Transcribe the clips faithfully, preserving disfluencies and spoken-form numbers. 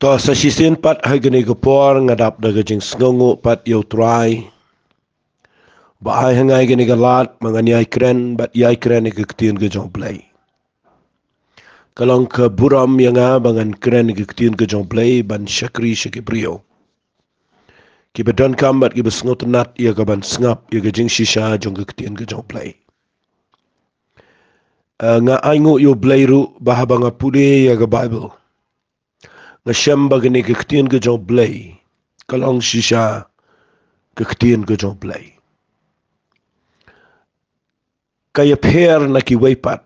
Ka sa shisien pat ha kane ka por nga dap da ka jingsngewnguh pat ïa u Trai ba ai ha nga ïa kane ka lad ba ngan ïai kren bad ïai kren ïa ka ktien ka jong u Blei. Ka long ka burom ïa nga ba ngan kren ïa ka ktien ka jong u Blei ban shakri sha ki briew kiba donkam bad kiba sngewtynnat ïa ka ban sngap ïa ka jingshisha jong ka ktien ka jong u Blei. Eh, nga ainguh ïa u Blei ruh ba haba nga pule ïa ka Baibl nga shem ba kane ka ktien ka jong u Blei ka long shisha ka ktien ka jong u Blei. Ka ïapher na kiwei pat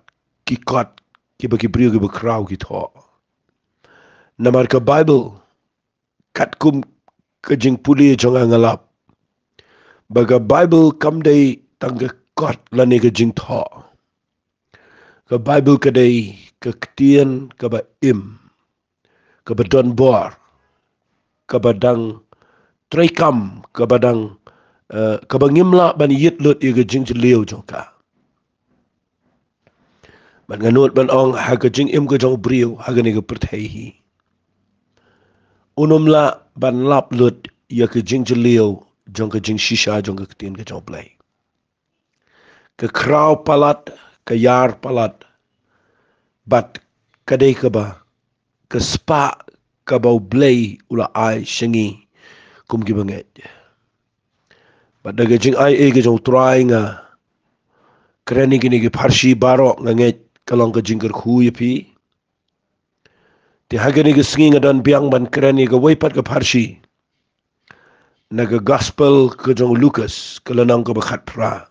ki kot kiba ki briew kiba khraw ki thoh. Namar ka Baibl, katkum ka jingpule jong nga, nga lap ba ka Baibl kam dei tang ka kot lane ka jingthoh. Ka Baibl ka dei ka ktien kaba im, kaba don bor, kaba dang treikam, kaba dang, eh, kaba ngim lah ban ïit lut ïa ka jingjylliew jong ka. Bad nga nud ban ong, ha ka jingim ka jong u briew ha kane ka pyrthei hi, un ym lah ban lap lut ïa ka jingjylliew jong ka jingshisha jong ka ktien ka jong u Blei. Ka khraw palat, ka ïar palat, bad ka dei kaba, ka spah kaba u Blei u la ai sha ngi kum kiba ngeit. Bad da ka jingai ei ka jong u Trai nga kren ïa kine ki pharshi baroh, nga ngeit ka long ka jingkyrkhu ïa phi. Te ha kane ka sngi nga don biang ban kren ïa kawei pat ka pharshi na ka Gospel ka jong u Lukas, ka lynnong kaba khatphra.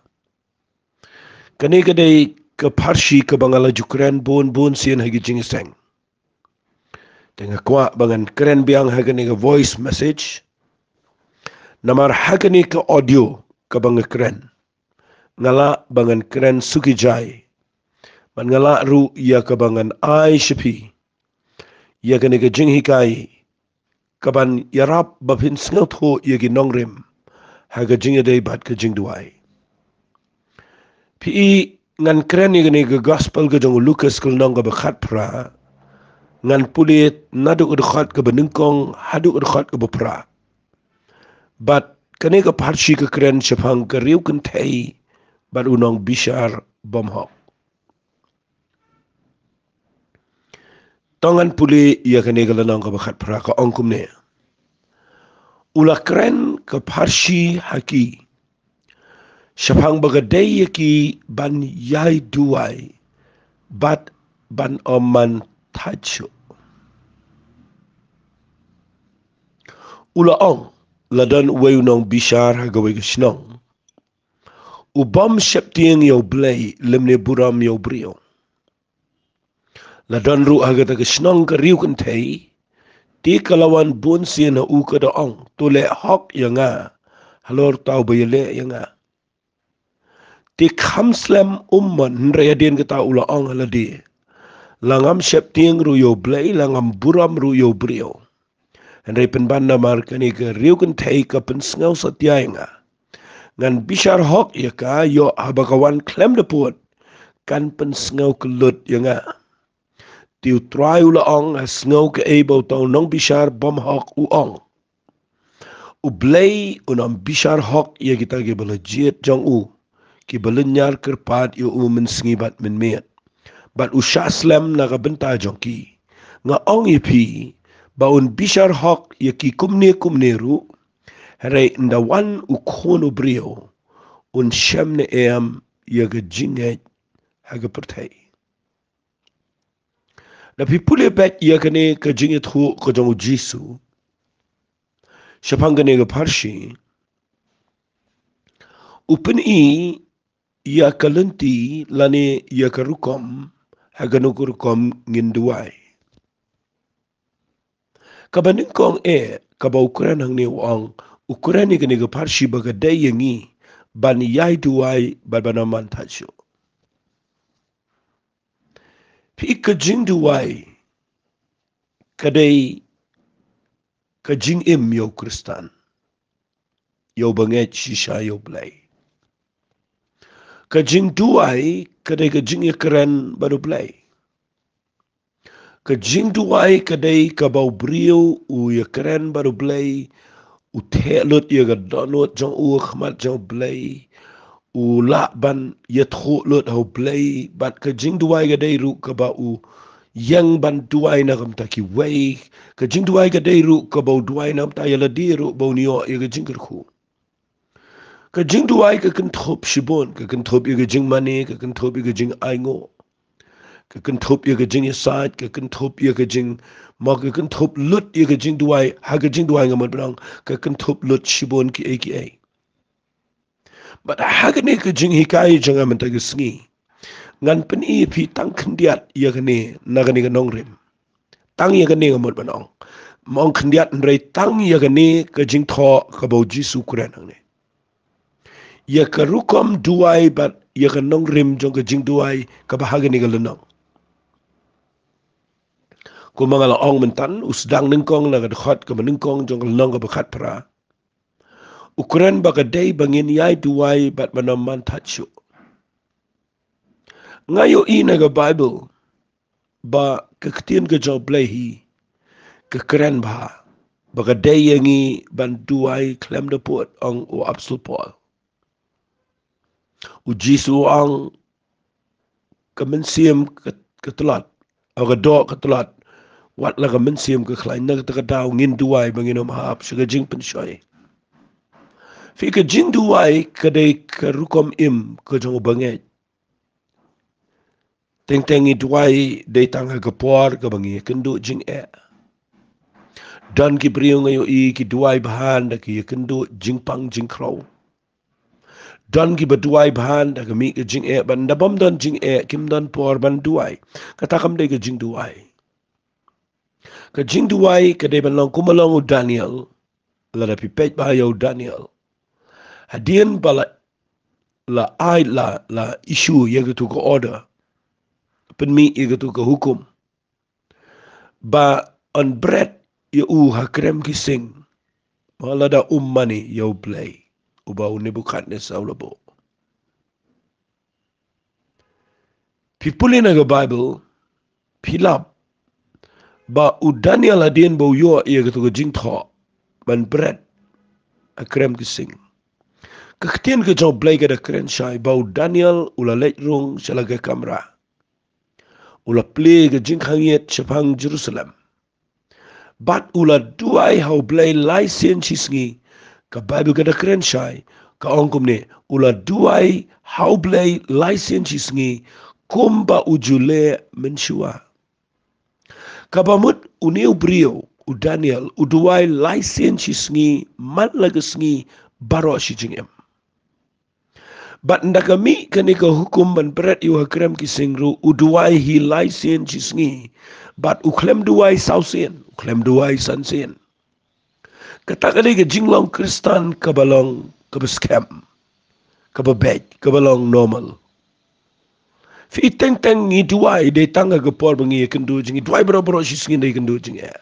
Kane ka dei ka pharshi kaba nga la ju kren bun bun sien ha ki jingïaseng. Te nga kwah ba ngan kren biang ha kane ka voice message. Namar ha kane ka audio kaba nga kren, nga lah ba ngan kren suki jai. Bad nga lah ruh ïa kaba ngan ai sha phi ïa kane ka jinghikai kaban ïarap ba phin sngewthuh ïa ki nongrim ha ka jingïadei bad ka jingduwai. Phi i, ngan kren ïa kane ka Gospel ka jong u Lukas ka lynnong kaba khatphra, ngan pule naduh ka dkhot kaba nyngkong haduh ka dkhot kaba phra. Bad kane ka pharshi ka kren shaphang ka riewkynthei bad u nongbishar bymhok. To ngan pule ïa kane ka lynnong kaba khatphra, ka ong kumne: U la kren ka pharshi ha ki shaphang ba ka dei ïa ki ban ïai duwai bad ban ym man thait shuh. U la ong, la don uwei u nongbishar ha kawei ka shnong, u bym sheptieng ïa u Blei lymne burom ïa u briew. La don ruh ha kata ka shnong ka riewkynthei, te ka la wan bun sien ha u ka da ong, to leh hok ïa nga halor uta uba ïaleh ïa nga. Te kham slem um mon, hynrei hadien kata u la ong ha lade, la ngam sheptieng ruh ïa u Blei, la ngam burom ruh ïa u briew. Hynrei pynban namar kane ka riewkynthei ka pynsngew satia ïa nga, ngan bishar hok ïa ka, ïoh haba ka wan khlem da pud kan pynsngew kyllut ïa nga. Te u Trai u la ong, ha sngew kaei ba uta u nongbishar bymhok u ong. U Blei un ym bishar hok ïa kita kiba la jied jong u, kiba lynñiar kyrpad ïa u mynsngi bad mynmiet, bad u shah slem na ka bynta jong ki. Nga ong ïa phi ba un bishar hok ïa ki kumne kumne ruh. Hynrei ynda wan u Khun u briew, un shem ne em ïa ka jingngeit ha ka pyrthei? Da phi pule beit ïa kane ka jingïathuh ka jong u Jisu shaphang kane ka pharshi, u pyni ïa ka lynti lane ïa ka rukom ha kano ka rukom ngin duwai. Kaba nyngkong eh, kaba u kren hangne u ong, u kren ïa kane ka pharshi ba ka dei ïa ngi ban ïai duwai bad ban ym man thait shuh. Phi i, ka jingduwai ka dei ka jingim ïa u Khristan, ïa uba ngeit shisha ïa u Blei. Ka jingduwai ka dei ka jingïakren bad u Blei. Ka jingduwai ka dei kaba u briew u ïakren bad u Blei, u theh lut ïa ka dohnud jong u ha khmat jong u Blei, u lah ban ïathuh lut ha u Blei, bad ka jingduwai ka dei ruh kaba u ïeng ban duwai na ka bynta kiwei, ka jingduwai ka dei ruh kaba u duwai na ka bynta ïa lade ruh ba un ïoh ïa ka jingkyrkhu. Ka jingduwai ka kynthup shibun, ka kynthup ïa ka jingmane, ka kynthup ïa ka jingainguh, ka kynthup ïa ka jingïasaid, ka kynthup ïa ka jing, ma ka kynthup lut ïa ka jingduwai, ha ka jingduwai nga mut ban ong, ka kynthup lut shibun kiei kiei. Bad ha kane ka jinghikai jong nga mynta ka sngi, ngan pyni ïa phi tang khyndiat ïa kane na kane ka nongrim. Tang ïa kane nga mut ban ong. Ym ong khyndiat hynrei tang ïa kane ka jingthoh kaba u Jisu u kren hangne. Ïa ka rukom duwai bad ïa ka nongrim jong ka jingduwai kaba ha kane ka lynnong. Kumba nga la ong mynta, u sdang nyngkong na ka dkhot kaba nyngkong jong ka lynnong kaba khatphra. U kren ba ka dei ba ngin ïai duwai bad ban ym man thait shuh. Nga ïohi na ka Baibl ba ka ktien ka jong u Blei hi ka kren bha ba ka dei ïa ngi ban duwai khlem da pud, ong u Apostol Paul. U Jisu u ong ka mynsiem ka, ka tlot, ka doh ka tlot, wat la ka mynsiem ka khlaiñ. Na kata ka daw ngin duwai ba ngin ym hap sha ka jingpynshoi. Phi, ka jingduwai ka dei ka rukom im ka jong u bangeit. Teng teng ngi duwai dei tang ha ka por kaba ngi ïakynduh jingeh. Don ki briew nga ïohi ki duwai bha ynda ki ïakynduh jingpang jingkhrew. Don kiba duwai bha ynda ka mih ka jingeh, bad ynda bym don jingeh kim don por ban duwai. Kata kam dei ka jingduwai. Ka jingduwai ka dei ban long kumba long u Daniel. Lada phi peit bha ïa u Daniel, hadien ba la, la ai, la, la issue ïa katu ka order, pynmih ïa katu ka hukum ba yn bret ïa u ha krem ki sing, ma lada um mane ïa u Blei uba u Nebukadnesar u la buh. Phi pule na ka Baibl, phi lap ba u Daniel hadien ba u ïoh ïa katu ka jingthoh ban bret ha krem ki sing, ka ktien ka jong u Blei ka da kren shai ba u Daniel u la leit rung sha la ka kamra, u la plie ka jingkhang ïit shaphang Jerusalem. Bad u la duwai ha u Blei lai sien shi sngi. Ka Baibl ka da kren shai, ka ong kumne, u la duwai ha u Blei lai sien shi sngi, kumba u ju leh mynshuwa. Kaba mut une u briew, u Daniel, u duwai lai sien shi sngi, man la ka sngi, baroh shi jingim. Bad ynda ka mih kane ka hukum ban bret ïa u ha krem ki sing ruh, u duwai hi lai sien shi sngi. Bad u khlem duwai saw sien, u khlem duwai san sien. Kata ka dei ka jinglong Khristan kaba long, kaba skhem, kaba beit, kaba long normal. Phi, teng teng ngi duwai dei tang ha ka por ba ngi ïakynduh jingeh, ngi duwai baroh baroh shi sngi ynda ïakynduh jingeh.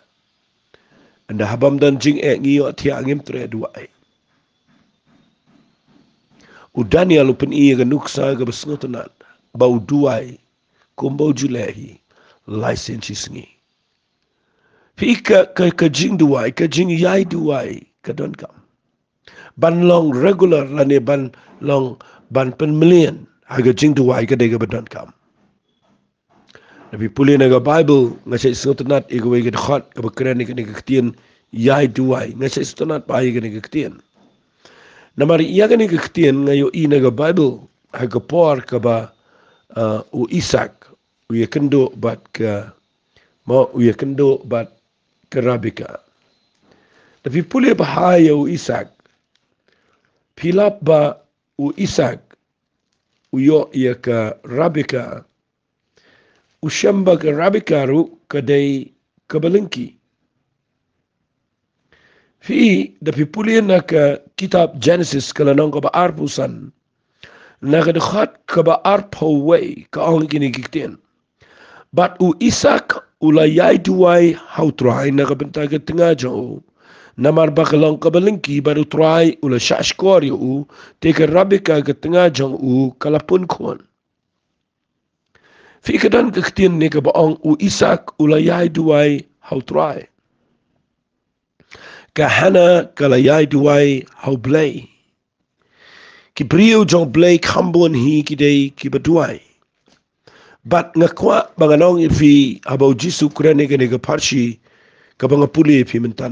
Ynda haba ym don jingeh ngi ïohthiah, ngim treh duwai. U Daniel u pyni ïa ka nuksa kaba sngewtynnat ba u duwai kumba u ju leh hi lai sien shi sngi. Phi, ka, ka, ka jingduwai, ka jingïai duwai ka donkam ban long regular lane ban long, ban pynmlien ha ka jingduwai ka dei kaba donkam. Lada phi pule na ka Baibl, nga shait sngewtynnat ïa kawei ka dkhot kaba kren ïa kane ka ktien ïai duwai. Nga shait sngewtynnat bha ïa kane ka ktien. Namar ïa kane ka ktien nga ïohi na ka Baibl ha ka por kaba, uh, u Isak u ïakynduh bad ka, ma, u ïakynduh bad ka Rebeka. Lada phi pule bha ïa u Isak, phi lap ba u Isak u ïoh ïa ka Rebeka, u shem ba ka Rebeka ruh ka dei kaba lyngkhi. Phi, lada phi pule na ka kitab Genesis ka lynnong kaba arphew san, na ka dkhot kaba arphew wei ka ong kine ki ktien. Bad u Isak u la ïai duwai ha u Trai na ka bynta ka tnga jong u, namar ba ka long kaba lyngkhi, bad u Trai u la shahshkor ïa u, te ka Rebeka ka tnga jong u ka la pun khun. Phi, ka don ka ktien ne kaba ong, u Isaak u la ïai duwai ha u Trai. Ka Hana ka la ïai duwai ha u Blei. Ki briew jong u Blei kham bun hi ki dei kiba duwai. Bad nga kwah ba ngan ong ïa phi, haba u Jisu u kren ïa kane ka pharshi kaba nga pule ïa phi mynta,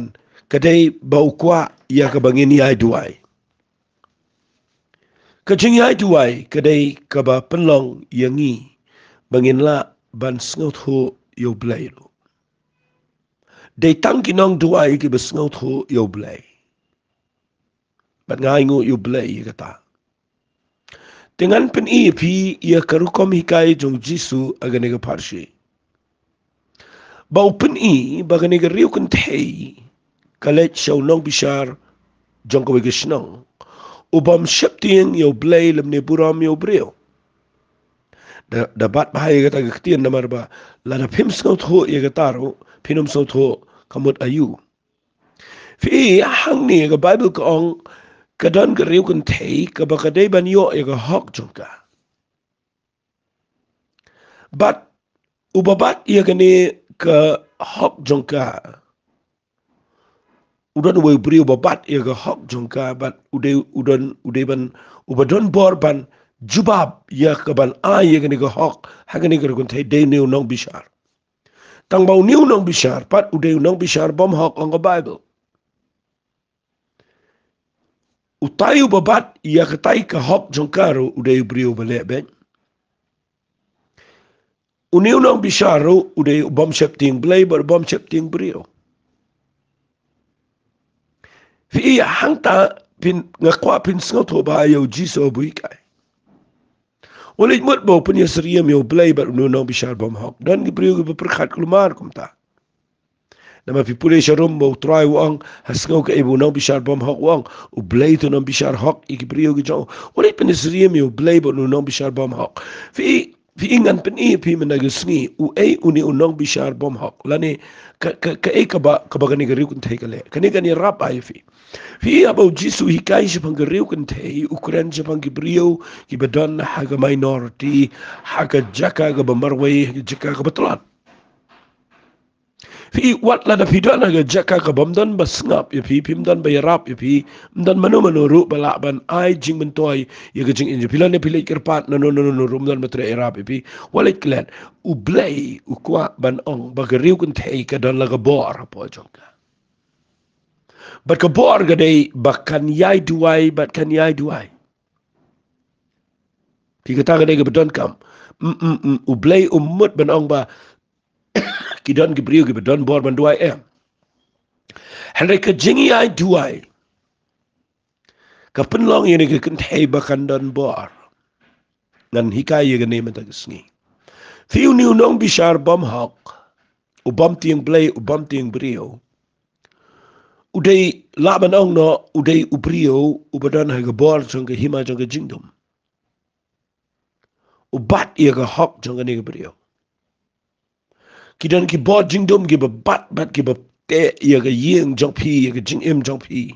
ka dei ba u kwah ïa kaba ngin ïai duwai. Ka jingïai duwai ka dei kaba pynlong ïa ngi ba ngin lah ban sngewthuh ïa u Blei ruh. Dei tang ki nongduwai kiba sngewthuh ïa u Blei. Bad nga ainguh ïa u Blei ïa kata. Te ngan pyni ïa phi ïa ka rukom hikai jong u Jisu ha kane ka pharshi. Ba u pyni ba kane ka riew kynthei ka leit sha u nongbishar jong kawei ka shnong, u bym sheptieng ïa u Blei lymne burom ïa u briew. Da, da bat bha ïa kata ka ktien namar ba lada phim sngewthuh ïa kata ruh, phin ym sngewthuh ka mut aïu. Phi, hangne ka Baibl ka ong, ka don ka riew kynthei kaba ka dei ban ïoh ïa ka hok jong ka. Bad uba bat ïa kane ka hok jong ka, u don uwei u briew uba bat ïa ka hok jong ka, bad u dei, u don, u dei ban, uba don bor ban jubab ïa ka, ban ai ïa kane ka hok ha kane ka riew kynthei, dei une u nongbishar. Tang ba une u nongbishar pat u dei u nongbishar bymhok, ong ka Baibl. Utai uba bat ïa katai ka hok jong ka ruh u dei u briew ba leh beit. Une u nongbishar ruh u dei u bym sheptieng Blei bad u bym sheptieng briew. Phi, hangta phin, nga kwah phin sngewthuh bha ïa u Jisu ba u hikai. U leit mut ba u pynïasyriem ïa u Blei bad une u nongbishar bymhok. Don ki briew kiba pyrkhat kulmar kumta. Namar phi pule sha Rom ba u Trai u ong, ha sngew kaei ba u nongbishar bymhok u ong, u Blei te u nongbishar hok ïa ki briew ki jong u. U leit pynïasyriem ïa u Blei bad une u nongbishar bymhok. Phi, phi, ngan pyni ïa phi mynta ka sngi uei une u nongbishar bymhok, lane ka, ka, kaei kaba, kaba kane ka riew kynthei ka leh. Kane kan ïarap ïa phi. Phi, haba u Jisu u hikai shaphang ka riew kynthei, u kren shaphang ki briew kiba don ha ka minority, ha ka jaka kaba marwei, ha ka jaka kaba tlot. Phi, wat lada phi don ha ka jaka kabym don ba sngap ïa phi, phim don ba ïarap ïa phi, ym don mano mano ruh ba lah ban ai jingmyntoi ïa ka jingim jong phi, lane phi leit kyrpad na no no no no ruh, ym don ba treh ïarap ïa phi. Wat leit klet, u Blei u kwah ban ong ba ka riew kynthei ka don la ka bor hapoh jong ka. Bad ka bor ka dei ba kan ïai duwai, bad kan ïai duwai. Phi, kata ka dei kaba donkam. Mm, mm, mm, u Blei um mut ban ong ba ki don ki briew kiba don bor ban duwai, em. Hynrei ka jingïai duwai ka pynlong ïa kane ka kynthei ba kan don bor. Ngan hikai ïa kane mynta ka sngi. Phi, une u nongbishar bymhok, u bym tieng Blei, u bym tieng briew, u dei, lah ban ong noh, u dei u briew uba don ha ka bor jong ka hima jong ka jingdum. U bat ïa ka hok jong kane ka briew. Ki don ki bor jingdum kiba bat, bat kiba teh ïa ka ïing jong phi, ïa ka jingim jong phi,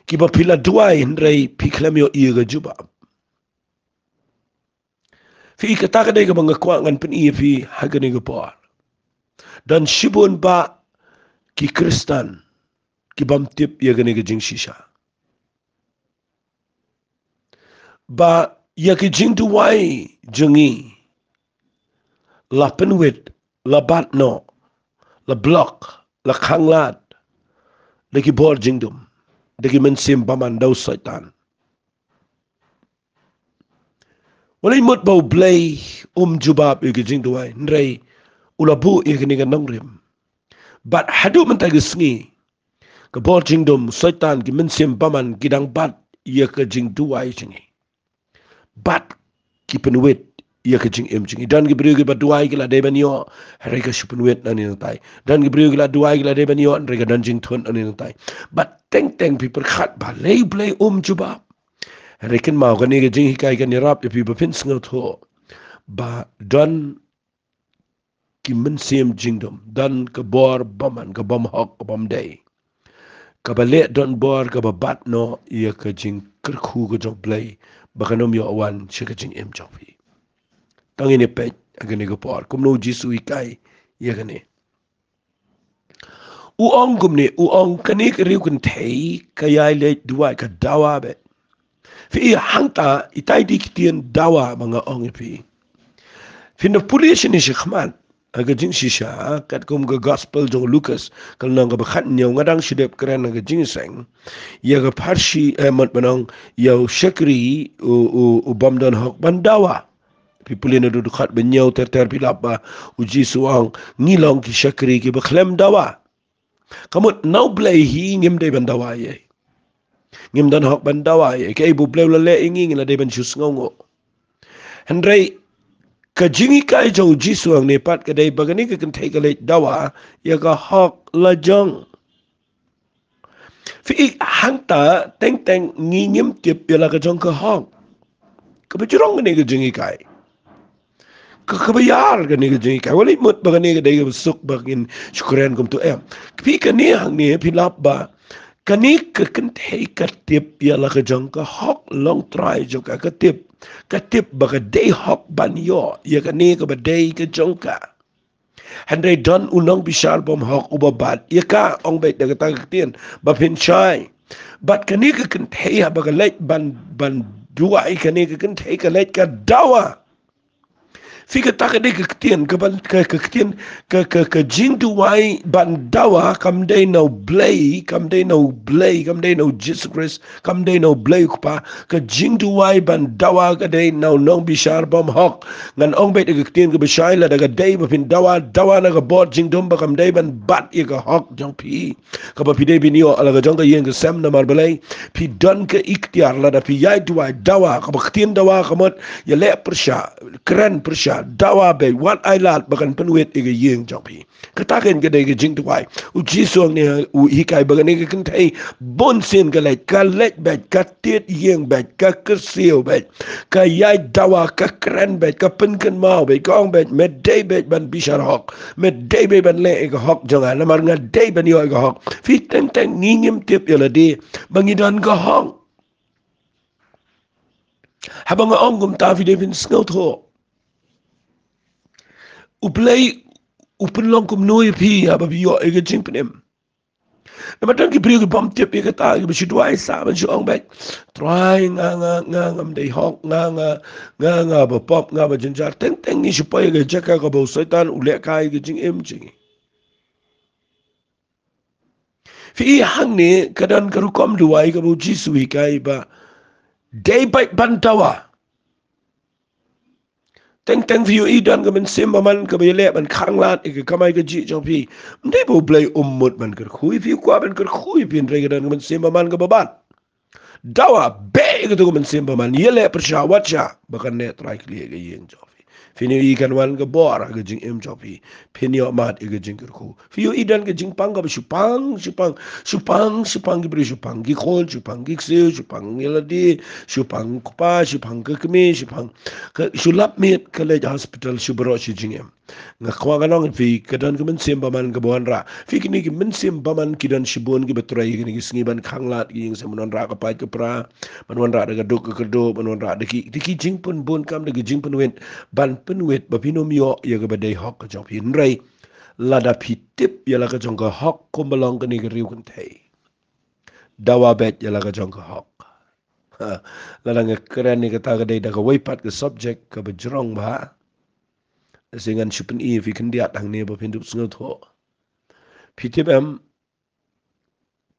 kiba phi la duwai hynrei phi khlem ïoh ïa ka jubab. Phi, kata ka dei kaba nga kwah ngan pyni ïa phi ha kane ka por. Don shibun bah ki Khristan ki bym tip ïa kane ka jingshisha, ba ïa ki jingduwai jong ngi la pynwit, la bat noh, la block, la khanglad da ki bor jingdum, da ki mynsiem bymman, da u Soitan. Wat leit mut ba u Blei um jubab ïa ki jingduwai, hynrei u la buh ïa kane ka nongrim. Bad haduh mynta ka sngi, ka bor jingdum, Soitan, ki mynsiem bymman ki dang bat ïa ka jingduwai jong ngi. Bad ki pynwit ïa ka jingim jong ngi. Don ki briew kiba duwai ki la dei ban ïoh, hynrei ka shu pynwit nangne nangtai. Don ki briew ki la duwai ki la dei ban ïoh, hynrei ka don jingthut nangne nangtai. Bad teng teng phi pyrkhat balei u Blei um jubab. Hynrei kynmaw, kane ka jinghikai kan ïarap ïa phi ba phin sngewthuh ba don ki mynsiem jingdum, don ka bor bymman, ka bymhok, ka bymdei, kaba leh don bor kaba bat noh ïa ka jingkyrkhu ka jong u Blei, ba kan ym ïoh wan sha ka jingim jong phi. Tang ngin ïa peit Ha kane ka por, kumno u Jisu u hikai ïa kane? U ong kumne, u ong kane ka riew kynthei ka ïai leit duwai, ka dawa beit. Phi i hangta, itai i ktien dawa ba nga ong ïa phi. Phin da pule shane shakhmat ha ka jingshisha, katkum ka gospel jong u Lukas, ka lynnong kaba khathynñiew, nga dang shu dep kren ha ka jingïaseng ïa ka pharshi, eh, mut ban ong, ïa u shakri, u, u, u bym don hok ban dawa. Phi pule na u dkhot ba hynñiew ter ter, phi lap ba u Jisu u ong, ngi long ki shakri kiba khlem dawa. Ka mut na U Blei hi ngim dei ban dawa ïa i. Ngim don hok ban dawa ïa i. Kaei ba U Blei u la leh ïa ngi, ngi la dei ban shu sngewnguh. Hynrei ka jinghikai jong u Jisu hangne pat ka dei ba kane ka kynthei ka leit dawa ïa ka hok la jong. Phi i hangta, teng teng ngi ngim tip ïa la ka jong ka hok. Kaba jrong kane ka jinghikai. Ka, kaba ïar kane ka jinghikai. Wat leh mut ba kane ka dei kaba suk ba ngin shu kren kumto, em. Phi, kane hangne phi lap ba kane ka kynthei ka tip ïa la ka jong ka hok, long trai jong ka, ka tip. Ka tip ba ka dei hok ban ïoh ïa kane kaba dei ka jong ka. Hynrei don u nongbishar bymhok uba bat ïa ka, ong beit da kata ka ktien, ba phin shai. Bad kane ka kynthei haba ka leit ban, ban duwai, kane ka kynthei ka leit ka dawa. Phi, kata ka dei ka ktien, ka ban, ka, ka ktien, ka, ka, ka jingduwai ban dawa, kam dei na U Blei, kam dei na U Blei, kam dei na u Jisu Khrist, kam dei na U Blei u Kpa. Ka jingduwai ban dawa ka dei na u nongbishar bymhok. Ngan ong beit da ka ktien kaba shai, lada ka dei ba phin dawa, dawa na ka bor jingdum ba kam dei ban bat ïa ka hok jong phi. Kaba phi dei ban ïoh ha la ka jong ka ïing ka sem, namar balei? Phi don ka iktiar, lada phi ïai duwai, dawa, kaba ktien dawa ka mut ïaleh pyrshah, kren pyrshah, dawa beit, wat ailad ba kan pynwit ïa ka ïing jong phi. Kata kein ka dei ka jingduwai. U Jisu hangne u hikai ba kane ka kynthei bunsien ka leit, ka leit beit, ka tied ïing beit, ka kyrsiew beit, ka ïai dawa, ka kren beit, ka pynkynmaw beit, ka ong beit, me dei beit ban bishar hok, me dei beit ban leh ïa ka hok jong nga, namar nga dei ban ïoh ïa ka hok. Phi, teng teng ngi ngim tip ïa lade ba ngi don ka hok. Haba nga ong kumta, phi dei phin sngewthuh. U Blei u pynlong kumno ïa phi haba phi ïoh ïa ka jingpynim? Namar don ki briew ki bym tip ïa kata, kiba shu duwai sah ban shu ong beit, Trai, nga, nga, nga, ngam dei hok, nga, nga, nga, nga ba pop, nga ba jynjar. Teng teng ngi shu poi ha ka jaka kaba u Soitan u lehkai ïa ka jingim jong ngi. Phi i, hangne ka don ka rukom duwai kaba u Jisu u hikai ba dei beit ban dawa. Teng teng phi ïohi don ka mynsiem bymman kaba ïaleh ban khanglad ïa ka kamai kajih jong phi. Ym dei ba U Blei um mut ban kyrkhu ïa phi, u kwah ban kyrkhu ïa phi, hynrei ka don ka mynsiem bymman kaba bat. Dawa, beh ïa kato ka mynsiem bymman, ïaleh pyrshah, wat shah ba kan neh trai khlieh ïa ka ïing jong phi. Phin ïohi kan wan ka bor ha ka jingim jong phi. Phin ïoh mad ïa ka jingkyrkhu. Phi ïohi don ka jingpang kaba shu pang, shu pang, shu pang, shu pang, ki briew shu pang, ki khun shu pang, ki ksiew shu pang, ïa lade shu pang, u kpa shu pang, ka kmie shu pang, ka shu lap miet, ka leit hospital, shu baroh shi jingim. Nga kwah ngan ong ïa phi, ka don ka mynsiem bymman kaba wanrah. Phi, kine ki mynsiem bymman ki don shibun kiba trei ïa kine ki sngi ban khanglad ïa ka ïing sem, ban wanrah ka pait ka pra, ban wanrah da ka duk ka kyrduh, ban wanrah da ki, da ki jingpynbun kam, da ki jingpynwit, ban pynwit ba phin ym ïoh ïa kaba dei hok ka jong phi. Hynrei lada phi tip ïa la ka jong ka hok kumba long kane ka riew kynthei, dawa beit ïa la ka jong ka hok. Ha, lada nga kren ïa kata ka dei da kawei pat ka subject kaba jrong bha. Lehse ngan shu pyni ïa phi khyndiat hangne ba phin dup sngewthuh. Phi tip em,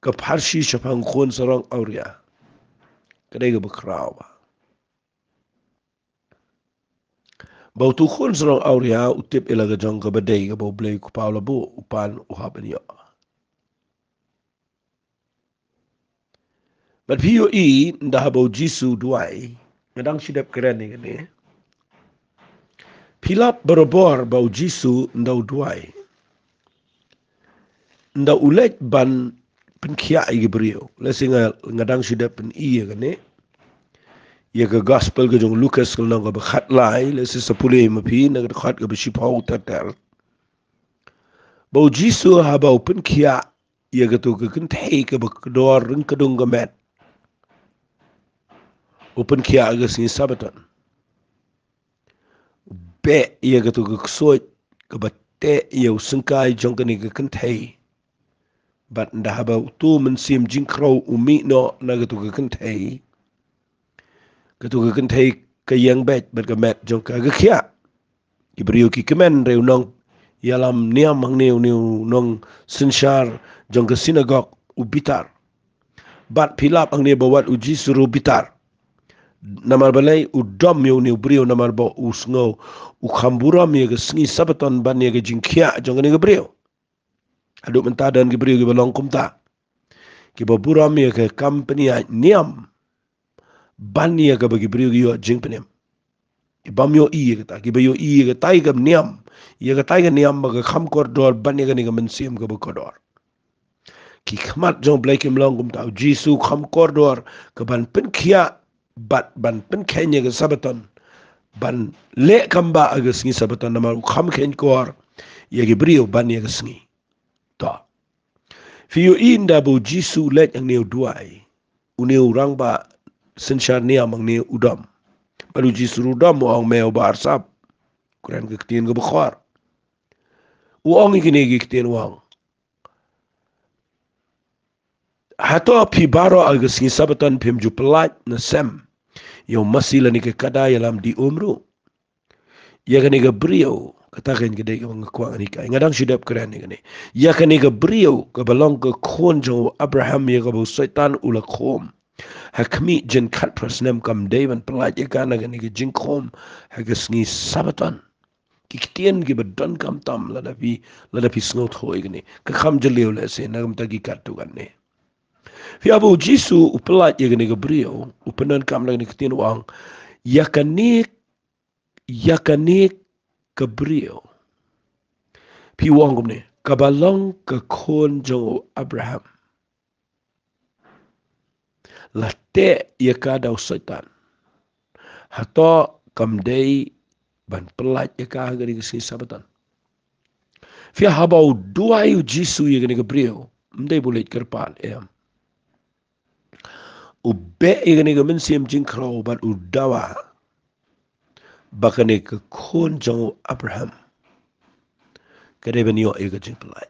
ka pharshi shaphang u khun sarong awria ka dei kaba khraw bha. Ba uto u khun sarong awria u tip ïa la ka jong kaba dei kaba U Blei u Kpa u la buh, u pan u hap ban ïoh. Bad phi ïohi ynda haba u Jisu u duwai, nga dang shu dep kren ïa kane. Phi lap barabor ba u Jisu ynda u duwai, ynda u leit ban pynkhiah ïa ki briew. Lehse nga, nga dang shu dep pyni ïa kane, ïa ka gospel ka jong u Lukas ka lynnong kaba khatlai, lehse sa pule ma phi na ka dkhot kaba shiphew ter ter. Ba u Jisu haba u pynkhiah ïa kato ka kynthei kaba kdor ryngkdung ka met, u pynkhiah ha ka sngi Sabaton. peh ïa katu ka ksuid kaba teh ïa u syngkai jong kane ka kynthei. Bad ynda haba utu u mynsiem jingkhrew u mih noh na katu ka kynthei, katu ka kynthei ka ïeng beit bad ka met jong ka ka khiah. Ki briew ki kmen, hynrei u nongïalam niam hangne, une u nongsynshar jong ka synagog, u bitar. Bad phi lap hangne ba wat u Jisu ruh u bitar. Namar balei? U dom ïa une u briew namar ba u sngew u kham burom ïa ka sngi Sabaton ban ïa ka jingkhiah jong kane ka briew. Haduh mynta don ki briew kiba long kumta, kiba burom ïa ka kam pynïaid niam ban ïa kaba ki briew ki ïoh jingpynim. Kiba ym ïohi ïa kata, kiba ïohi ïa katai ka niam, ïa katai ka niam ba ka kham kordor ban ïa kane ka mynsiem kaba kordor. Ki khmat jong U Blei kim long kumta. U Jisu u kham kordor ka ban pynkhiah bad ban pynkheiñ ïa ka Sabaton, ban leh kam ba ha ka sngi Sabaton, namar u kham kheiñ kor ïa ki briew ban ïa ka sngi. To, phi ïohi ynda ba u Jisu u leit hangne u duwai, une u rangbah synshar niam hangne u dom. Bad u Jisu ruh u dom, u ong, me u Barsap, kren ka ktien kaba khor. U ong ïa kine ki ktien, u ong, hato phi baroh ha ka sngi Sabaton phim ju pyllait ne sem ïa u masi lane ka kada ïalam di um ruh? Ïa kane ka briew, kata keiñ ka dei kaba nga kwah ngan hikai. Nga dang shu dep kren ïa kane. Ïa kane ka briew kaba long ka khun jong u Abraham, ïa kaba u Soitan u la khum ha khmih jingkhatphra snem, kam dei ban pyllait ïa ka na kane ka jingkhum ha ka sngi Sabaton. Ki ktien kiba donkam tam lada phi, lada phi sngewthuh ïa kane. Ka kham jylliew lehse na ka bynta ki katto katne. Phi ïohi ba u Jisu u pyllait ïa kane ka briew, u pyndonkam na kane ka ktien, u ong, ïa kane, ïa kane ka briew, phi, u ong kumne, kaba long ka khun jong u Abraham, la teh ïa ka da u Soitan, hato kam dei ban pyllait ïa ka ha kane ka sngi Sabaton? Phi ïohi, haba u duwai u Jisu ïa kane ka briew, ym dei ba u leit kyrpad, em. U beh ïa kane ka mynsiem jingkhrew bad u dawa ba kane ka khun jong u Abraham ka dei ban ïoh ïa ka jingpyllait.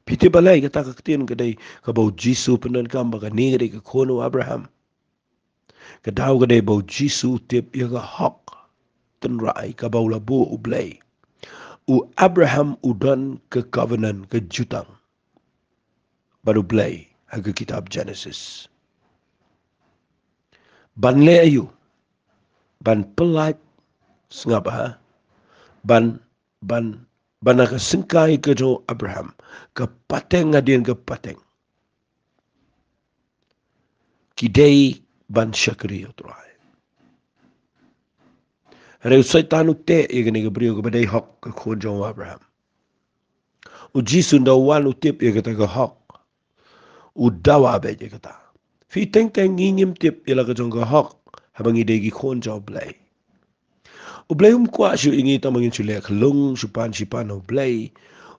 Phi tip balei kata ka ktien ka dei, kaba u Jisu u pyndonkam ba kane ka dei ka khun u Abraham? Ka daw ka dei ba u Jisu u tip ïa ka hok tynrai kaba u la buh U Blei. U Abraham u don ka covenant, ka jutang bad U Blei ha ka kitab Genesis. Ban leh aïu? Ban pyllait, sngap, ha? Ban, ban, ban na ka syngkai ka jong u Abraham, ka pateng hadien ka pateng ki dei ban shakri ïa U Trai. Hynrei u Soitan u teh ïa kane ka briew kaba dei hok, ka khun jong u Abraham. U Jisu ynda u wan u tip ïa kata ka hok, u dawa beit ïa kata. Phi, teng teng ngi ngim tip ïa la ka jong ka hok haba ngi dei ki khun jong U Blei. U Blei um kwah shuh ïa ngi tang ba ngin shu leh khyllung, shu pan shi pan ha U Blei.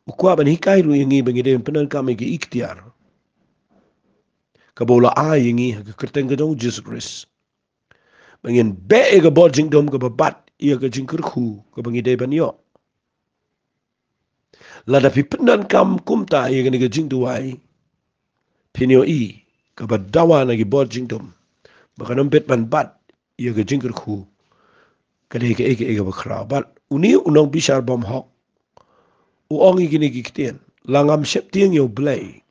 U kwah ban hikai ruh ïa ngi ba ngi dei ban pyndonkam ïa ka iktiar kaba u la ai ïa ngi ha ka kyrteng ka jong u Jisu Khrist, ba ngin beh ïa ka bor jingdum kaba bat ïa ka jingkyrkhu kaba ngi dei ban ïoh. Lada phi pyndonkam kumta ïa kane ka jingduwai, phin ïohi kaba dawa na ki bor jingdum ba kan ym bit ban bat ïa ka jingkyrkhu ka dei kaei kaei kaba khraw. Bad une u nongbishar bymhok u ong ïa kine ki ktien, la ngam sheptieng ïa U Blei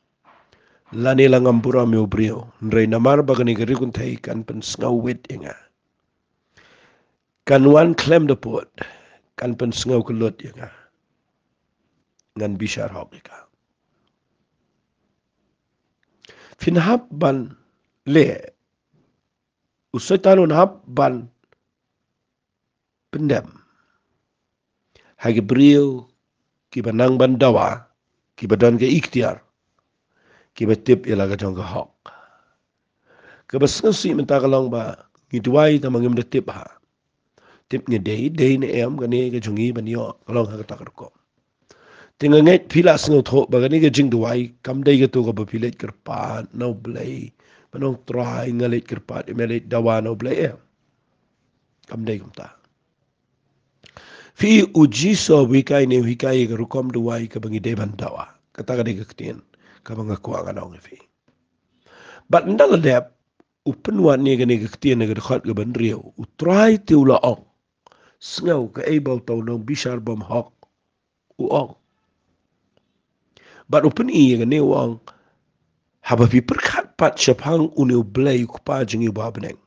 lane la ngam burom ïa u briew, hynrei namar ba kane ka riew-kynthei kan pynsngewwit ïa nga, kan wan khlem da pud, kan pynsngew kyllut ïa nga, ngan bishar hok ïa ka. Phin hap ban leh, u Soitan un hap ban pyndem ha ki briew kiba nang ban dawa, kiba don ka iktiar, kiba tip ïa la ka jong ka hok. Kaba sngewsih mynta ka long ba ngi duwai tang ba ngim da tip ha, tip ngi dei, dei ne em kane ka jong ngi ban ïoh, ka long ha kata ka rukom. Te nga ngeit phi la sngewthuh ba kane ka jingduwai kam dei kato kaba phi leit kyrpad na U Blei, ban ong, Trai, nga leit kyrpad, me leit dawa na U Blei, em. Kam dei kumta. Phi, u Jisu u hikai ne u hikai ïa ka rukom duwai kaba ngi dei ban dawa. Kata ka dei ka ktien kaba nga kwah ngan ong ïa phi. Bad ynda la dep, u pynwad ïa kane ka ktien ha ka dkhot kaba hynriew, u Trai te u la ong. Sngew kaei ba uta u nongbishar bymhok u ong. Bad u pyni ïa kane u ong, haba phi pyrkhat pat shaphang une u Blei u Kpa jong ngi uba ha bneng,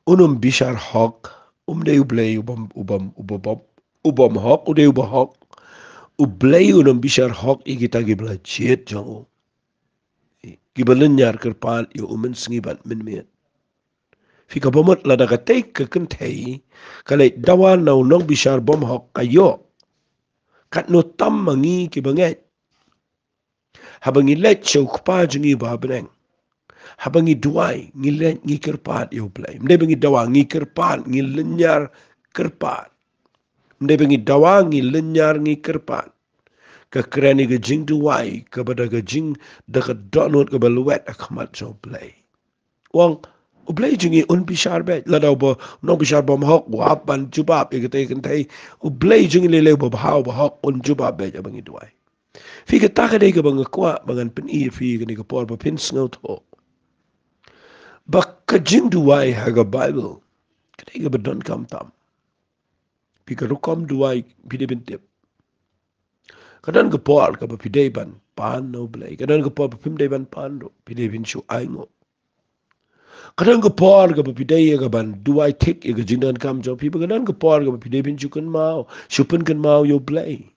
u nongbishar hok um dei u Blei u bym, u bym, u bym, u bymhok, u dei uba hok. U Blei u nongbishar hok ïa kita kiba la jied jong u, kiba lynñiar kyrpad ïa u mynsngi bad mynmiet. Phi, kaba mut lada katei ka kynthei ka leit dawa na u nongbishar bymhok, ka ïoh. Katno tam ma ngi kiba ngeit. Haba ngi leit sha u Kpa jong ngi uba ha bneng, haba ngi duwai, ngi leit ngi kyrpad ïa u Blei. Ym dei ba ngi dawa, ngi kyrpad, ngi lynñiar kyrpad. Ym dei ba ngi dawa, ngi lynñiar, ngi kyrpad. Ka kren ïa ka jingduwai kaba da ka jing, da ka dohnud kaba lwet ha khmat jong u Blei. U ong, u Blei jong ngi un bishar beit. Lada uba nongbishar bymhok u hap ban jubab ïa katei ka kynthei, u Blei jong ngi lei lei uba bha uba hok un jubab beit haba ngi duwai. Phi, kata ka dei kaba nga kwah ba ngan pyni ïa phi kane ka por ba phin sngewthuh ba ka jingduwai ha ka Baibl ka dei kaba donkam tam. Phi, ka rukom duwai phi dei ban tip. Ka don ka por kaba phi dei ban pan na u Blei. Ka don ka por ba phim dei ban pan ruh, phi dei ban shu ainguh. Ka don ka por kaba phi dei ïa ka ban duwai thik ïa ka jingdonkam jong phi, bad ka don ka por kaba phi dei ban shu kynmaw, shu pynkynmaw ïa u Blei.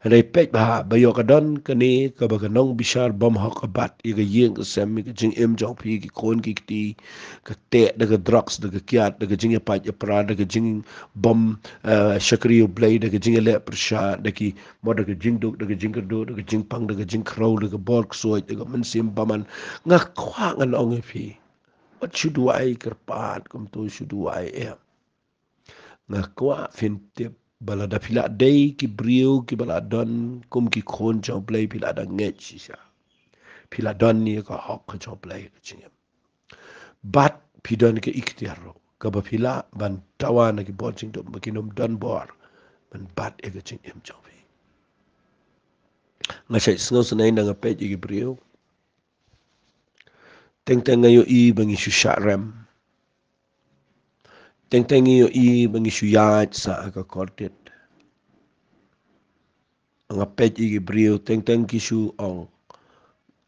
Hynrei peit bha, ba ïoh ka don kane kaba ka nongbishar bymhok ka bat ïa ka ïing ka sem, ïa ka jingim jong phi, ki khun ki kti, ka teh da ka drugs, da ka kiad, da ka jingïapait ïapra, da ka jingbym, eh, shakri ïa u Blei, da ka jingïaleh pyrshah, da ki, mo, da ka jingduk, da ka jingkyrduh, da ka jingpang, da ka jingkhrew, da ka bor ksuid, da ka mynsiem bymman. Nga kwah ngan ong ïa phi, wat shu duwai kyrpad kumto, shu duwai em. Nga kwah phin tip ba lada phi la dei ki briew kiba la don kum ki khun jong u Blei, phi la da ngeit shisha. Phi la don ïa ka hok ka jong u Blei ha ka jingim. Bad phi don ka iktiar ruh kaba phi lah ban dawa na ki bor jingdum ba kin ym don bor ban bat ïa ka jingim jong phi. Nga shait sngewsynei ynda nga peit ïa ki briew. Teng teng nga ïohi ba ngi shu shah rem. Teng teng ngi ïohi ba ngi shu ïaid sah ha ka kordit. Nga peit ïa ki briew, teng teng ki shu ong.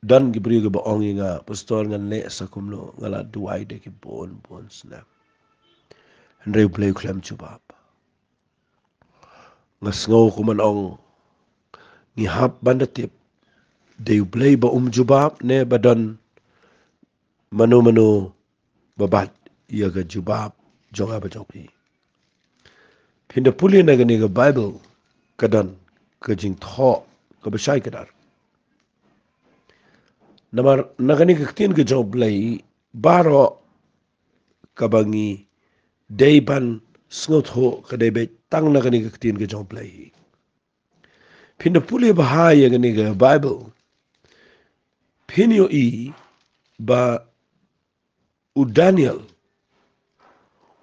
Don ki briew kiba ong ïa nga, Pastor, ngan leh sa kumno, nga la duwai da ki bun bun snem, hynrei u Blei u khlem jubab. Nga sngew kumno ong, ngi hap ban da tip, dei u Blei ba um jubab ne ba don mano mano ba bat ïa ka jubab jong nga bad jong phi. Phin da pule na kane ka Baibl, ka don ka jingthoh kaba shai kdar. Namar na kane ka ktien ka jong u Blei, baroh kaba ngi dei ban sngewthuh ka dei beit tang na kane ka ktien ka jong u Blei. Phin da pule bha ïa kane ka Baibl, phin ïohi ba u Daniel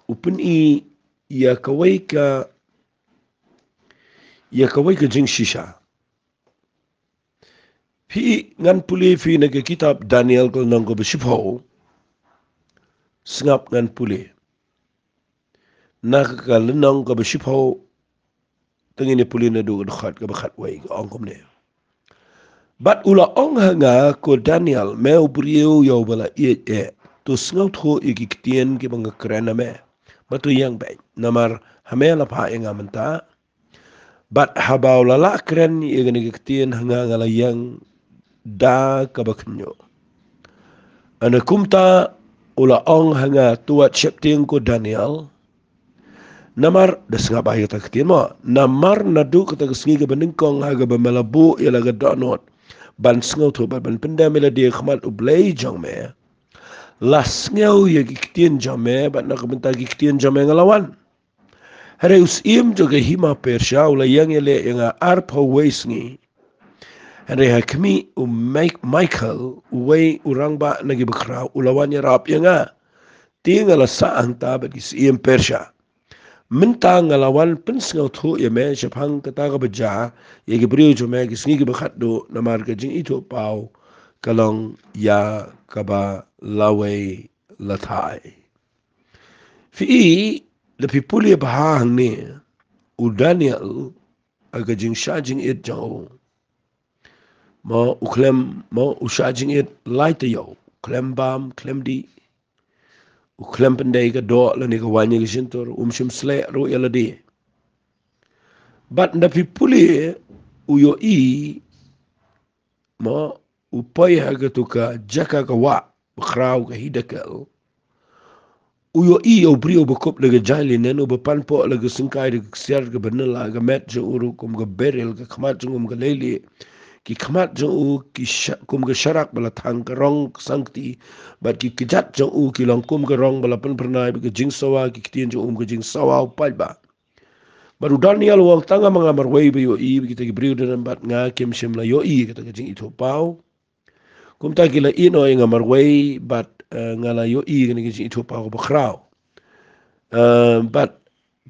u pyni ïa kawei ka, ïa kawei ka jingshisha. Phi, ngan pule phi na ka kitab Daniel ka lynnong kaba shiphew. Sngap, ngan pule na ka lynnong kaba shiphew. Te ngin ïa pule naduh ka dkhot kaba khatwei, ka ong kumne. Bad u la ong ha nga, ko Daniel, me u briew ïa uba la ïeit eh, to sngewthuh ïa ki ktien kiba nga kren ha me. Bad to ïeng beit, namar ha me la phah ïa nga mynta. Bad haba u la lah kren ïa kane ka ktien ha nga, nga la ïeng da kaba khynñiuh. Hynda kumta u la ong ha nga, to wat sheptieng, ko Daniel. Namar, da sngap bha ïa kata ka ktien mo. Namar naduh kata ka sngi kaba nyngkong ha kaba me la buh ïa la ka dohnud ban sngewthuh bad ban pyndem ïa lade ha khmat u Blei jong me, la sngew ïa ki ktien jong me, bad na ka bynta ki ktien jong me nga la wan. Hynrei u syiem jong ka hima Persia u la ïeng ïaleh ïa nga arphew wei sngi. Hynrei ha khmih, u Mik-, Michael, uwei u rangbah na ki bakhraw, u la wan ïarap ïa nga. Te nga la sah hangta bad ki syiem Persia. Mynta nga la wan pynsngewthuh ïa me shaphang kata kaba jia ïa ki briew jong me ki sngi kiba khatduh, namar ka jingithuhpaw ka long ïa kaba lawei lathai. Phi i, lada phi pule bha hangne, u Daniel, ha ka jingshah jingit jong u, mo, u khlem, mo, u shah jingit lai taïew, u khlem bam, khlem dih, u khlem pyndei ka doh lane ka waiñ ïa ka shyntur, um shym sleh ruh ïa lade. Bad lada phi pule, u ïohi, mo, u poi ha katu ka jaka ka wah bakhraw, ka hidekel. U ïohi ïa u briew uba kup da ka jaiñ linen, uba panpoh la ka syngkai da ka ksiar kaba nylla, ka met jong u ruh kum ka beril, ka khmat jong u kum ka leilieh, ki khmat jong u ki sha-, kum ka sharak ba la thang, ka rong ka sangkti, bad ki kjat jong u ki long kum ka rong ba la pynphyrnai, bad ka jingsawa, ki ktien jong u kum ka jingsawa u paidbah. Bad u Daniel u ong, tang nga ma nga marwei ba ïohi, bad kita ki briew don bad nga kim shym la ïohi kata ka jingithuhpaw. Kumta ki la ïehnoh ïa nga marwei, bad, eh, nga la ïohi kane ka jingithuhpaw kaba khraw. Eh, bad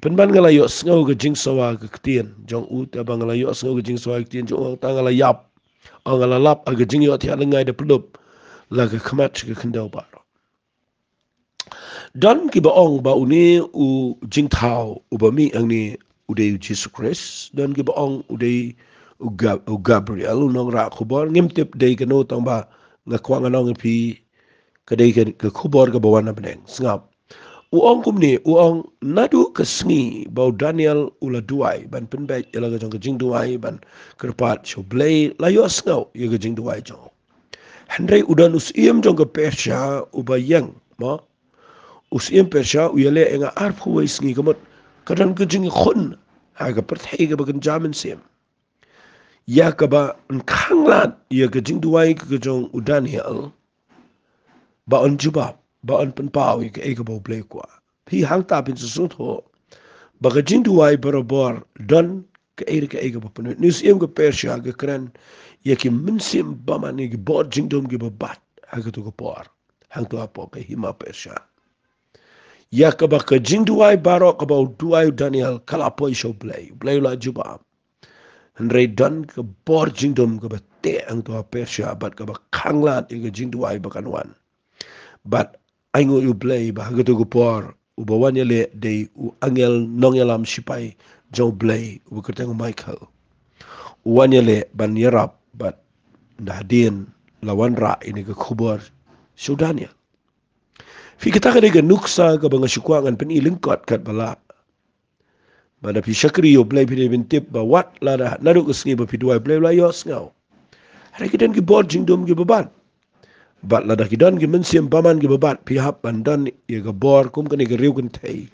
pynban nga la ïohsngew ka jingsawa ka ktien jong u, te ba nga la ïohsngew ka jingsawa ka ktien jong u, tang nga la ïap. Ong, nga la lap ha ka jingïohthiah lyngngai da pyllup la ka khmat sha ka khyndew baroh. Don kiba ong ba une u jingthaw uba mih hangne u dei u Jisu Khrist. Don kiba ong u dei u Gab-, u Gabriel, u nongrah khubor. Ngim tip dei kano, tang ba nga kwah ngan ong ïa phi ka dei ka, ka khubor kaba wan na bneng. Sngap. U ong kumne, u ong, naduh ka sngi ba u Daniel u la duwai ban pynbeit ïa la ka jong ka jingduwai ban kyrpad sha U Blei, la ïohsngew ïa ka jingduwai jong u. Hynrei u don u syiem jong ka Persia uba ïeng, mo. U syiem Persia u ïaleh ïa nga arphew wei sngi, ka mut ka don ka jingkhun ha ka pyrthei kaba kynja mynsiem, ïa kaba yn khanglad ïa ka jingduwai ka jong u Daniel, ba yn jubab, ba yn pynpaw ïa kaei kaba U Blei u kwah. Phi, hangta phin sa sngewthuh ba ka jingduwai barabor don kaei re kaei kaba pynwit. Une u syiem ka Persia ka kren ïa ki mynsiem bymman, ïa ki bor jingdum kiba bat ha katu ka por, hangto hapoh ka hima Persia, ïa kaba ka jingduwai baroh kaba u duwai u Daniel ka la poi sha U Blei, U Blei u la jubab. Hynrei don ka bor jingdum kaba teh hangto ha Persia bad kaba khanglad ïa ka jingduwai ba kan wan. Bad ainguh ïa U Blei ba ha katu ka por uba wan ïaleh dei u angel nongïalam shipai jong U Blei uba kyrteng u Michael. U wan ïaleh ban ïarap bad na hadien la wanrah ïa kane ka khubor sha u Daniel. Phi, kata ka dei ka nuksa kaba nga shu kwah ngan pyni lyngkot katba lah. Ba lada phi shakri ïa U Blei phi dei ban tip ba wat lada naduh ka sngi ba phi duwai, U Blei u la ïohsngew. Hynrei ki don ki bor jingdum kiba bat. Bad lada ki don ki mynsiem bymman kiba bat, phi hap ban don ïa ka bor kum kane ka riew kynthei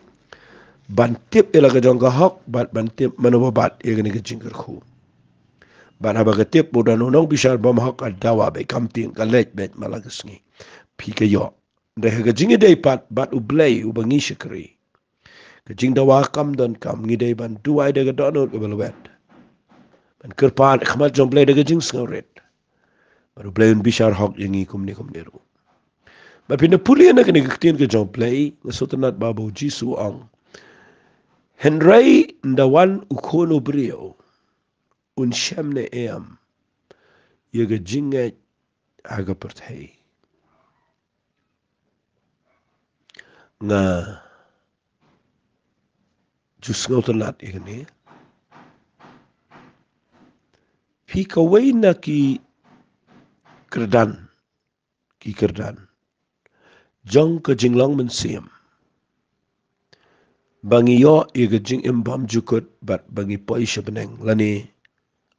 ban tip ïa la ka jong ka hok, bad ban tip mano ba bat ïa kane ka jingkyrkhu. Bad haba ka tip ba u don u nongbishar bymhok, ka dawa beit, kam tieng, ka leit beit man la ka sngi. Phi, ka ïoh. Hynrei ha ka jingïadei pat bad U Blei uba ngi shakri, ka jingdawa kam donkam, ngi dei ban duwai da ka dohnud kaba lwet, ban kyrpad ha khmat jong U Blei da ka jingsngewrit, bad U Blei un bishar hok ïa ngi kumne kumne ruh. Bad phin da pule na kane ka ktien ka jong U Blei, nga sngewtynnat ba, ba U Jisu u ong, hynrei ynda wan u Khun u briew, un shem ne em ïa ka jingngeit ha ka pyrthei? Nga ju sngewtynnat ïa kane. Phi, kawei na ki kyrdan, ki kyrdan jong ka jinglong mynsiem, ba ngi ïoh ïa ka jingim bymjukut bad ba ngi poi sha bneng, lane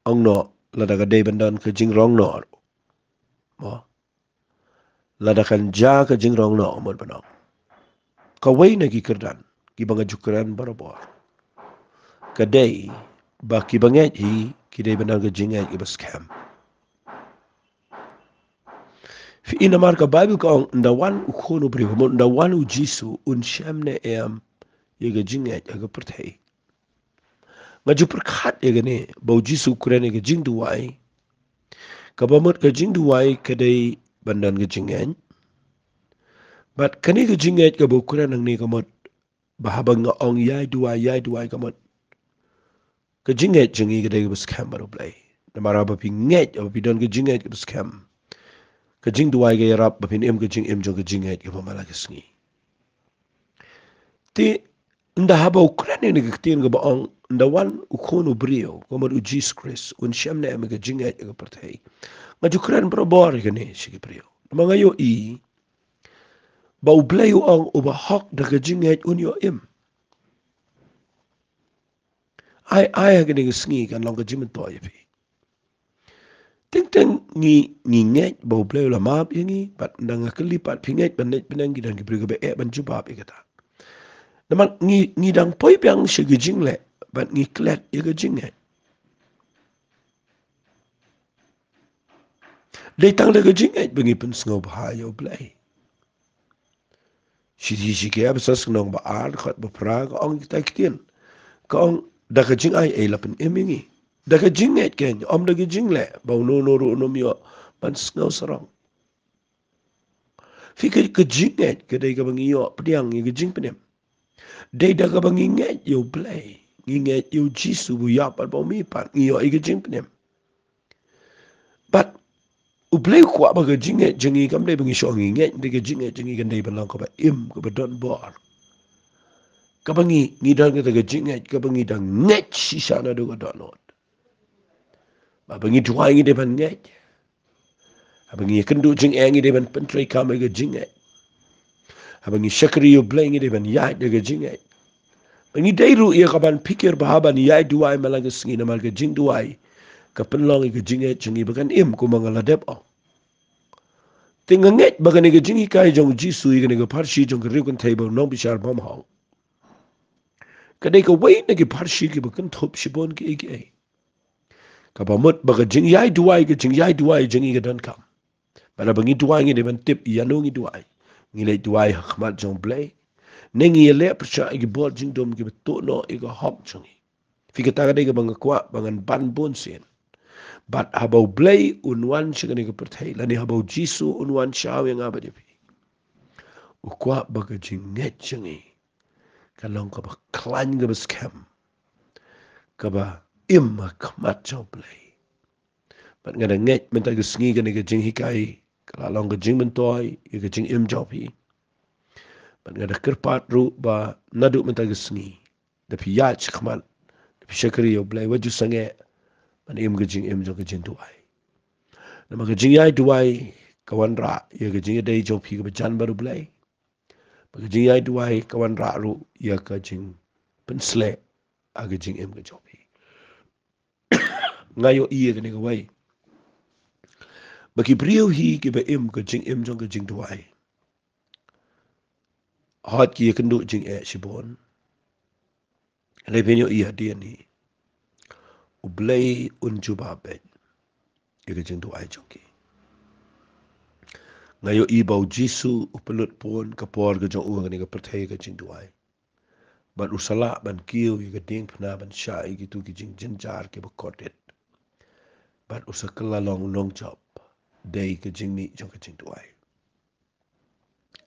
ong noh, lada ka dei ban don ka jingrong noh, mo, lada kan jia ka jingrong noh, mut ban ong. Kawei na ki kyrdan kiba nga ju kren barabor ka dei ba kiba ngeit hi ki dei ban don ka jingngeit kiba skhem. Phi, namar ka Baibl ka ong, ynda wan u Khun u briew, ka mut ynda wan U Jisu, un shem ne em ïa ka jingngeit ha ka pyrthei? Nga ju pyrkhat ïa kane, ba U Jisu u kren ïa ka jingduwai, kaba mut ka jingduwai ka dei ban don ka jingngeit. Bad kane ka jingngeit kaba u kren hangne, ka mut ba haba nga ong ïai duwai, ïai duwai ka mut ka jingngeit jong ngi ka dei kaba skhem bad U Blei. Namar haba phi ngeit, haba phi don ka jingngeit kaba skhem, ka jingduwai ka ïarap ba phin im ka jingim jong ka jingngeit kaba man la ka sngi. Te ynda haba u kren ïa kane ka ktien kaba ong, ynda wan u Khun u briew, ka mut u Jisu Khrist, un shem ne em ïa ka jingngeit ïa ka pyrthei. Nga ju kren barabor ïa kane sha ki briew. Namar nga ïohi ba U Blei u ong uba hok da ka jingngeit un ïoh im. Ai, ai ha kane ka sngi kan long ka jingmyntoi ïa phi. Teng teng ngi, ngi ngeit ba U Blei u la map ïa ngi, bad ynda nga kylli pat phi ngeit ban leit bneng, ki don ki briew kiba eh ban jubab ïa kata. Namar ngi, ngi dang poi biang sha ka jingleh bad ngi klet ïa ka jingngeit. Dei tang da ka jingngeit ba ngi pynsngewbha ïa U Blei. Shithi Jiskia, Ephesos ka lynnong ba ar, dkhot ba phra, ka ong kita ki ktien. Ka ong, da ka jingai ei la pynim ïa ngi. Da ka jingngeit keiñ, ym da ka jingleh, ba uno uno ruh un ym ïoh ban sngewsarong. Phi, ka, ka jingngeit ka dei kaba ngi ïoh pdiang ïa ka jingpynim. Dei da kaba ngi ngeit ïa U Blei, ngi ngeit ïa U Jisu ba u ïap bad ba u mih pat, ngi ïoh ïa ka jingpynim. Bad U Blei u kwah ba ka jingngeit jong ngi kam dei ba ngi shu ong ngi ngeit, hynrei ka jingngeit jong ngi kan dei ban long kaba im, kaba don bor. Kaba ngi, ngi don kata ka jingngeit, kaba ngi dang ngeit shisha naduh ka dohnud. Ba haba ngi duwai ngi dei ban ngeit. Haba ngi ïakynduh jingeh ngi dei ban pyntreikam ïa ka jingngeit. Haba ngi shakri ïa U Blei ngi dei ban ïaid da ka jingngeit. Ba ngi dei ruh ïa kaban pyrkhat bha ban ïai duwai man la ka sngi, namar ka jingduwai ka pynlong ïa ka jingngeit jong ngi ba kan im, kumba nga la dep ong. Te nga ngeit ba kane ka jinghikai jong U Jisu ïa kane ka pharshi jong ka riewkynthei bad u nongbishar bymhok, ka dei kawei na ki pharshi kiba kynthup shibun kiei kiei. Kaba mut ba ka jingïai duwai, ka jingïai duwai jong ngi ka donkam. Bad haba ngi duwai ngi dei ban tip ïano ngi duwai. Ngi leit duwai ha khmat jong U Blei, ne ngi ïaleh pyrshah ïa ki bor jingdum kiba tuh noh ïa ka hok jong ngi. Phi, kata ka dei kaba nga kwah ba ngan ban bun sien. Bad haba U Blei un wan sha kane ka pyrthei, lane haba U Jisu un wan shaw ïa nga bad ïa phi, u kwah ba ka jingngeit jong ngi ka long kaba khlaiñ, kaba skhem, kaba im ha khmat jong U Blei. Bad nga da ngeit mynta ka sngi kane ka jinghikai ka la long ka jingmyntoi ïa ka jingim jong phi. Bad nga da kyrpad ruh ba naduh mynta ka sngi, da phi ïaid shakhmat, da phi shakri ïa U Blei, wat ju sangeh ban im ka jingim jong ka jingduwai. Namar ka jingïai duwai ka wanrah ïa ka jingïadei jong phi kaba jan bad U Blei. Bad ka jingïai duwai ka wanrah ruh ïa ka jingpynsleh ha ka jingim ka jong phi. Nga ïohi ïa kane kawei, ba ki briew hi kiba im ka jingim jong ka jingduwai, hooid ki ïakynduh jingeh shibun. Hynrei phin ïohi hadien hi, U Blei un jubab beit ïa ka jingduwai jong ki. Nga ïohi ba U Jisu u pynlut bun ka por ka jong u ha kane ka pyrthei ha ka jingduwai. Bad u sa lah ban kiew ïa ka diengphna ban shah ïa kito ki jingjynjar kiba kordit. Bad u sa kylla long u nongjop da ka jingmih jong ka jingduwai.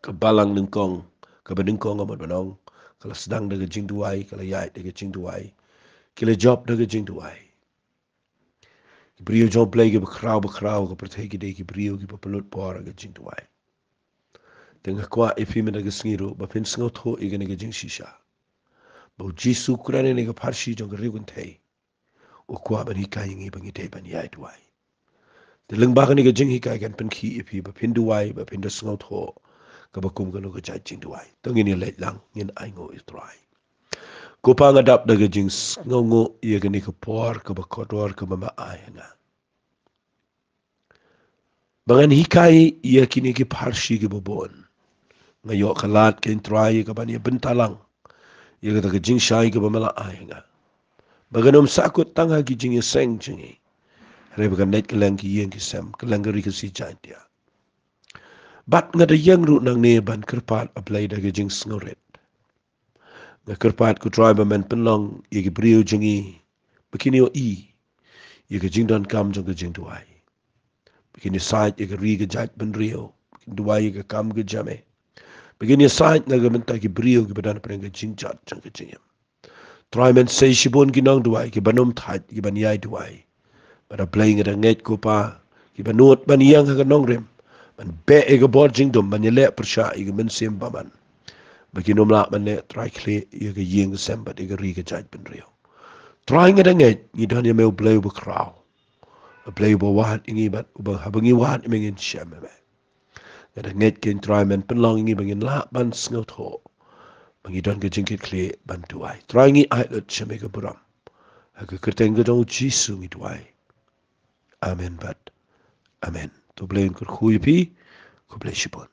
Ka balang nyngkong, kaba nyngkong, ka mut ban ong, ka la sdang da ka jingduwai, ka la ïaid da ka jingduwai, ki la jop da ka jingduwai. Ki briew jong U Blei kiba khraw ba khraw ha ka pyrthei ki dei ki briew kiba pynlut por ha ka jingduwai. Te nga kwah ïa phi mynta ka sngi ruh ba phin sngewthuh ïa kane ka jingshisha, ba U Jisu u kren ha kane ka pharshi jong ka riewkynthei, u kwah ban hikai ïa ngi ba ngi dei ban ïai duwai. Te lyngba kane ka jinghikai kan pynkhih ïa phi ba phin duwai, ba phin da sngewthuh kaba kum kano ka jait jingduwai. To ngin ïa leit lang, ngin ainguh ïa U Trai. Ko Pa, nga dap da ka jingsngewnguh ïa kane ka por kaba kordor kaba me ai ha nga, ba ngan hikai ïa kine ki pharshi kiba bun. Nga ïoh ka lad, ko Trai, ïa ka ban ïa bynta lang ïa kata ka jingshai kaba me la ai ha nga, ba kan ym sahkut tang ha ki jingïaseng jong ngi, hynrei ba kan leit kylleng ki ïing ki sem, kylleng ka ri Khasi Jaiñtia. Bad nga da ïeng ruh nangne ban kyrpad, A Blei, da ka jingsngewrit. Nga kyrpad, ko Trai, ba men pynlong ïa ki briew jong ngi ba kin ïohi ïa ka jingdonkam jong ka jingduwai, ba kin ïasaid ïa ka ri ka jaitbynriew, ba kin duwai ïa ka kam ka jam eh, Ba kin ïasaid na ka bynta ki briew kiba don hapdeng ka jingjot jong ka jingim. Trai, men sei shibun ki nongduwai kiba nym thait kiban ïai duwai. Bad A Blei, nga da ngeit ko Pa, kiba nud ban ïeng ha ka nongrim, ban beh ïa ka bor jingdum, ban ïaleh pyrshah ïa ka mynsiem bymman, ba kin ym lah ban leh, Trai, khlieh ïa ka ïing ka sem bad ïa ka ri ka jaitbynriew. Trai, nga da ngeit ngi don ïa me U Blei uba khraw, U Blei uba wad ïa ngi bad uba haba ngi wad ïa me ngin shem ïa me. Nga da ngeit kein Trai, men pynlong ïa ngi ba ngin lah ban sngewthuh ba ngi don ka jingkitkhlieh ban duwai. Trai, ngi ai lut sha me ka burom. Ha ka kyrteng ka jong U Jisu ngi duwai. Amen bad amen. To U Blei un kyrkhu ïa phi. Khublei shibun.